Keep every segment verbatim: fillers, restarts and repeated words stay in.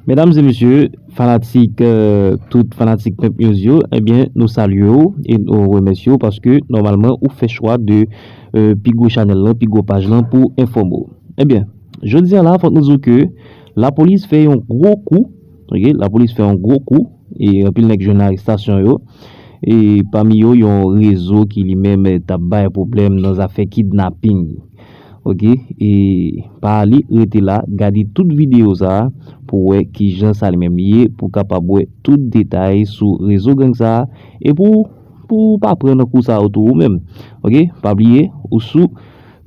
Medam e mesye, fanatik, euh, tout fanatik Pimp News yo, ebyen, nou salye w e nou remèsye w paske nòmalman ou fè chwa de, euh, pi gwo chanèl lan, pi gwo paj lan pou enfòme w. Ebyen, jodi a la, fòk nou di w ke lapolis fè yon gwo kou, ok, lapolis fè yon gwo kou, e anpil nèg jwenn arestasyon yo, e pami yo, yon rezo ki li menm t ap bay pwoblèm nan zafè kidnaping. Ok, e pa ale, rete la, gade tout videyo sa a pou w wè kijan sa li menm li ye, pou w kapab wè tout detay sou rezo gang sa a, e pou, pou w pa pran nan kou sa a tou ou menm. Ok, pa bliye, ou sou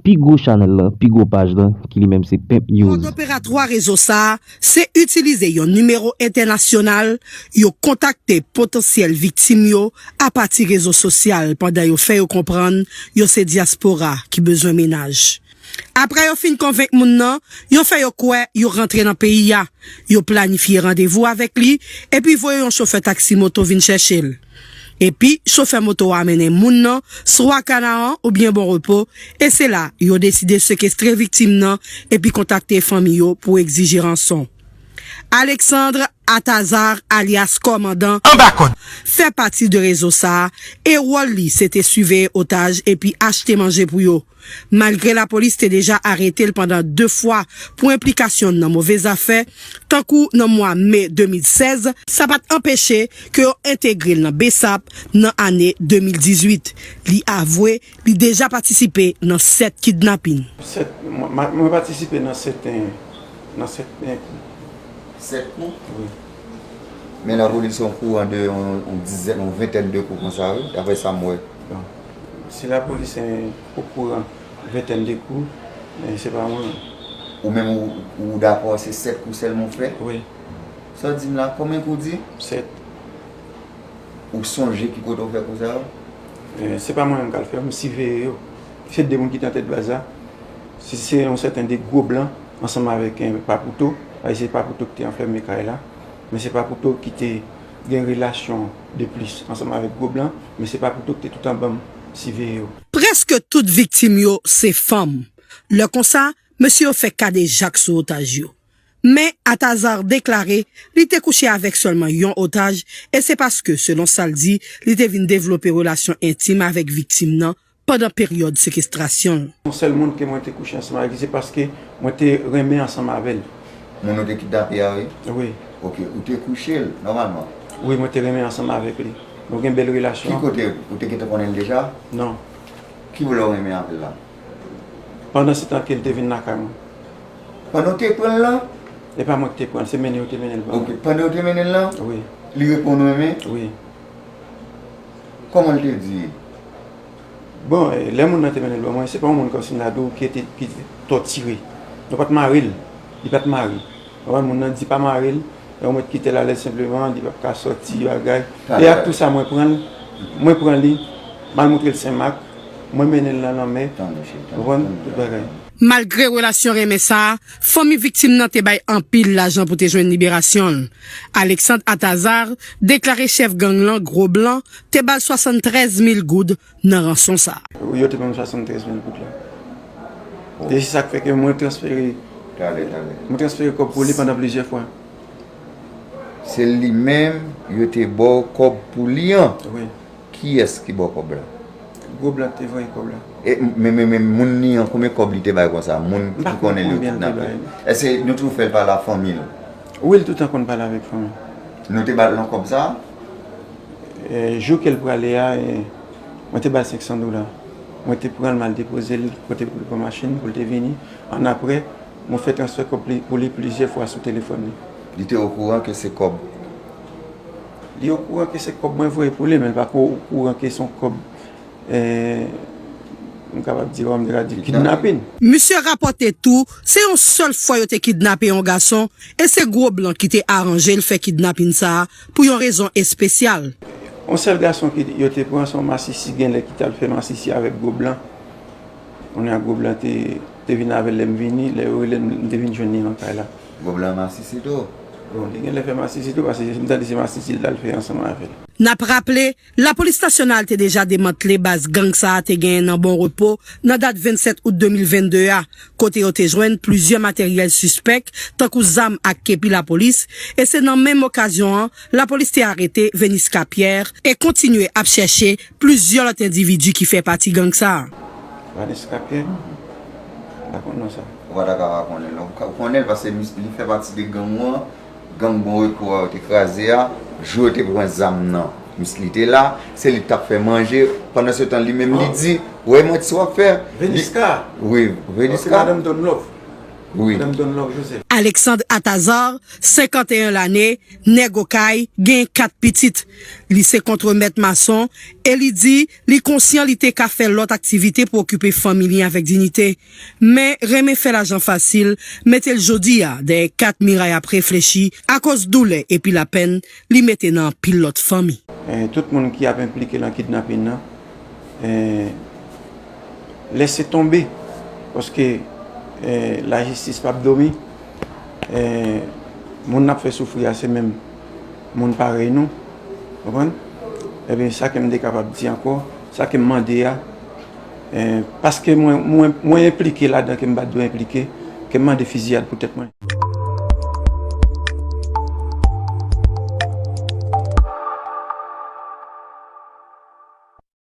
pi gwo chanèl lan, pi gwo paj lan, ki li menm se Pimp News. Kòd operatwa rezo sa a, se itilize yon nimewo entènasyonal, yo kontakte potansyèl viktim yo apati rezo sosyal pandan yo fè yo konprann yo se dyaspora ki bezwen mennaj. Apre yo fin konvenk moun nan, yo fè yo kwè yo rantre nan peyi a. Yo planifye randevou avèk li, epi voye yon chofè taksi moto vin chèche l. Epi, chofè moto a mennen moun nan swa Kanaran oubyen Bon Repo, e se la yo deside sekestre viktim nan epi kontakte fanmi yo pou egzije ranson. Alexandre Atazar, alyas Kòmandan, Anbakòn, fè pati de rezo sa a, e wòl li se te siveye otaj epi achte manje pou yo. Malgre lapolis te deja arete l pandan de fwa pou enplikasyon l nan move zafè, tankou nan mwa me de mil sèz, sa pa t anpeche ke yo entegre l nan BSAP nan ane de mil dizuit. Li avwe li deja patisipe nan sèt kidnapin. Sèt, mwen, mwen patisipe nan sèt, nan sèt kou. Sèt kou? Wi. Men lapolis okouran de yon, yon dizèn, yon ventèn de kou konsa, wi, daprè sa m wè. Bon. Si lapolis, eh, okouran ventèn de kou, eh, se pa mwen. Ou menm, ou, ou dakò se sèt kou sèlman w fè? Wi. Sa w di m la, konbyen kou w di? Sèt. Ou sonje ki kote w fè kou sa yo? Eh, se pa mwen menm k al fè yo, m siveye yo. Se de moun ki te nan tèt baz la. Si se yon sèten de Gwo Blan ansanm avèk, eh, Papouto, paske se Papouto ki te anfème kay la, men se Papouto ki te gen relasyon de plis ansanm avèk Gwo Blan, men se Papouto ki te toutan ban m siveye yo. Prèske tout viktim yo se fanm. Lè konsa, mesye yo fè kadejak sou otaj yo. Men Atazar deklare li te kouche avèk sèlman yon otaj, e se paske, selon sa l di, li te vin devlope relasyon entim avèk viktim nan pandan peryòd sekestrasyon l. Yon sèl moun ke mwen te kouche ansanm avèk li, se paske mwen te renmen ansanm avè l. Moun ou te kidnape a, wi? Wi. Ok, ou te kouche l, nòmalman? Wi, mwen te renmen ansanm avèk li. Nou gen bèl relasyon. Ki kote ou te gentan konnen l deja? Non. Ki lè w renmen avè l la? Pandan se tan ke l te vin lakay mwen. Pandan w te pran l lan? E pa mwen ki te pran l, se mennen yo te mennen l ban mwen. Ok, pandan yo te mennen l lan? Wi. Li reponn ou renmen? Wi. Kòman l te di? Bon, eh, lè moun nan te mennen l ban mwen, se pa yon moun kòmsi m ta di w ki te, ki te tòtire. Yo pa t mare l. Li pa t mare. Konprann, moun nan di pa mare l, e ou mèt kite l alèz senpleman, li p ap ka sòti, bagay. E ak tou sa, mwen pran l, mwen pran li, m al montre l Senmak, mwen mennen l nan lanmè, konprann, tout bagay. Malgre relasyon renmen sa a, fanmi viktim nan te bay anpil lajan pou te jwenn liberasyon l. Alexandre Atazar deklare chèf gang lan, Gwo Blan, te ba l swasanntrèz mil goud nan ranson sa a. Yo te ban m swasanntrèz mil goud la. E se sa k fè ke mwen transfere, talè, talè, mwen transfere kòb pou li pandan plizyè fwa. Se li menm yo te ba w kòb pou li an? Wi. Kiyès ki ba w kòb la? Gwo Blan te voye kòb la. E, men, men, men moun li an, konbyen kòb li te bay konsa? Moun ki konnen l yo kidnape. M pa konn konbyen l te bay. Èske nou toujou fè l pa lafanmi l? Wi, l toutan konn pale avèk fanmi l. Nou te ba l nan kòb sa a? E, jou ke l prale a, e, mwen te ba l senk san dola. Mwen te pran l, m al depoze l kote pou l pran machin pou l te vini. Annapre, mwen fè transfè kòb li, pou li plizyè fwa sou telefòn li. Li te okouran ke se kòb? Li okouran ke se kòb mwen voye pou li, men li pa ko okouran ke se yon kòb, eh, m kapab di, m te ka di, kidnapin. Misye rapòte tou, se yon sèl fwa yo te kidnape yon gason, e se Gwo Blan ki te aranje l fè kidnapin sa a pou yon rezon espesyal. Yon sèl gason ki yo te pran, se yon masisi, genlè ki t al fè masisi avèk Gwo Blan. Kounye a Gwo Blan te, te vin avè l lè m vini, lè yo rele m, m te vin jwenn li nan kay la. Gwo Blan masisi tou? Bon, li genlè fè masisi tou, paske m tande se masisi l al fè ansanm avè l. N ap raple, Lapolis Nasyonal te deja demantle baz gang sa a te genyen nan Bon Repo nan dat vennsèt out de mil vennde a, kote yo te jwenn plizyè materyèl sispèk, tankou zam ak kepi lapolis, e se nan menm okazyon an, lapolis te arete Venisca Pierre e kontinye ap chèche plizyè lòt endividi ki fè pati gang sa a. Venisca Pierre? M pa konn non sa. Ou pa ta ka pa konnen l non. Ou ka- ou konnen l paske mis- li fè pati de gang ou an. Gang Bon Repo a yo te kraze a, jou yo te pran zam nan. Mis li te la, se li k t ap fè manje. Pandan se tan, li menm li di, wè manti w ap fè. Venisca. Wi, Venisca. Madanm Don Love. Wi. Madanm Don Love Joseph. Alexandre Atazar, senkanteyen lane, nèg Okay, gen kat pitit. Li se kontremèt mason e li di li konsyan li te ka fè lòt aktivite pou okipe fanmi li avèk diyite. Men renmen fè lajan fasil mete l jodi a dèyè kat miray ap reflechi akoz doulè epi lapenn li mete nan anpil lòt fanmi. Eh, tout moun ki ap enplike nan kidnapin nan, eh, lèse tonbe, paske, eh, lajistis p ap dòmi. Eh, moun n ap fè soufri a se menm moun parèy nou, konprann? Ebyen, sa ke m te kapab di ankò, sa ke m mande a, eh, paske mwen, mwen, mwen enplike ladan ke m pa t dwe enplike, ke m mande fiziyad pou tèt mwen.